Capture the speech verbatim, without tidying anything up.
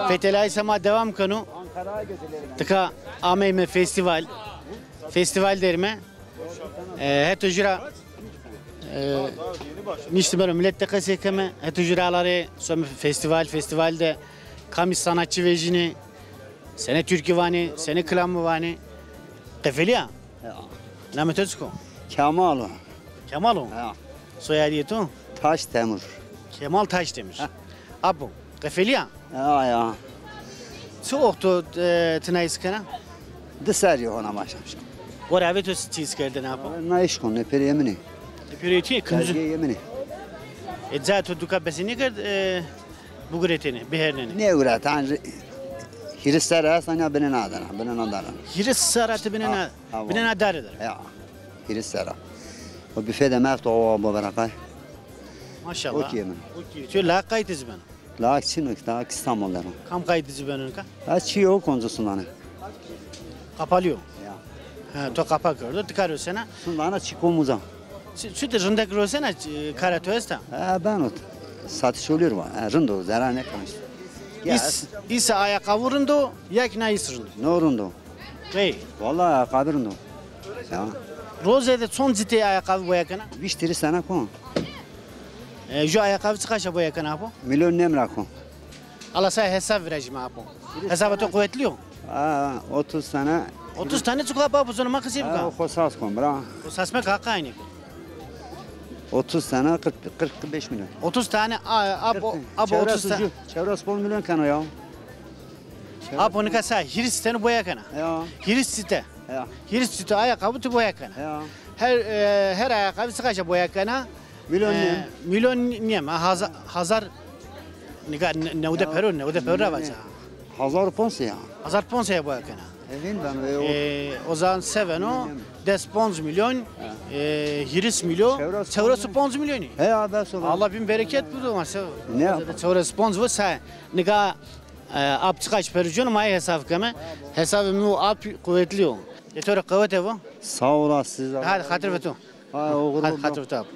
Fetelay sema devam keno. Tika ameyme festival. Festival derime. E, heto jü ra, e, niştime ro millet de qesey keme. Heto jü ra alarê some festival, festival de kamî sanatçı vejînê, sene türkü vanê, sene kilamı vanê. Qefelîya? Ya. Namê to çik o? Kemal o. Kemal o? Ya. Soyadîyê to? Taşdemir. Kemal Taşdemir. Heh. Apo, qefelî ya? Ya, ya. Çi oxto, e, ti na îs kena? Di serrî hona başlamış. Were avê to çi îs kerdene apo? Na îs kon, ne pêrê yeminî. Ne pêrê ti, kunzu? Yeminî. E, ca to duka besê nêkerd, e, biguretêne, bihernêne? Nêguret, ancî hîris serre est, anya binê na dana, binê na dana. Hîris serre ti binê na, ha, binê na dare der. Ya. Hîris serre. O büfe de meft o, o bo beraqay. Maşallah. O ki yemin. O ki. Ço la qaytê ci ben. La çin o ki, la ki İstanbul der. Kam qaytê ci ben ka? Ha, çi o koncu sundane. Kapalı o. Ya. Ha, to kapa kerdo, ti kar rosena. Sundana çi komuza. Çi, çi de rindek rosena, çi, kara to esta? Ha, ben o satış oluyor var. Ha, rind o, zarar ne kalmış. Ya. Îs, îs ayakkabı rind o, ya ki na îs rind o? No rind o. Qey? Vallahi ayakkabı rind o. Ya. Roze de çond citê ayakkabı boya kena? Vîst tîrîs tane kon. E, ju ayakkabı çi qaşa boya kena apo? Milyon nem ra kon. Ala say hesab virajîme apo. Hesaba to quwetlî yo? Ha, otuz tane. Otuz tane çik o apo, apo, zona ma qisey bika. Ha, o xo sas kon, bra. O sas me ka aynı. Otuz tane, kırk, kırk beş milyon. Otuz tane, a, apo, apo otuz tane. Çevres ponc milyon keno ya. Apo nika sa hîris tene boya kena. Ya. Hîris cite. Ya. Hîris cite ayakkabı ti boya kena. Ya. Her, e, her ayakkabı çi qaşa boya kena? Milyon e, nîyem. Milyon nîyem. Ha, haza-, hazar, nika ne-, newde pero, newde pero ra vaca. Hazar ponse ya. Hazar ponse ya boya kena. Evin ben ve o. E, o zaman seveno, des ponc milyon, e, hîris milyon, çewres ponc milyonî. He ya, bes o. Allah bin bereket bu da, se-, ne yap? Çewres ponc bu se, nika E, ap çiqaş perûcon ma hesab keme. Hesabê mi û ap quwetlî yo. E to rê qewete vo. Sağ olasın. Hadi xatir ve to. Ha, oğur. Hadi xatir ve to ap.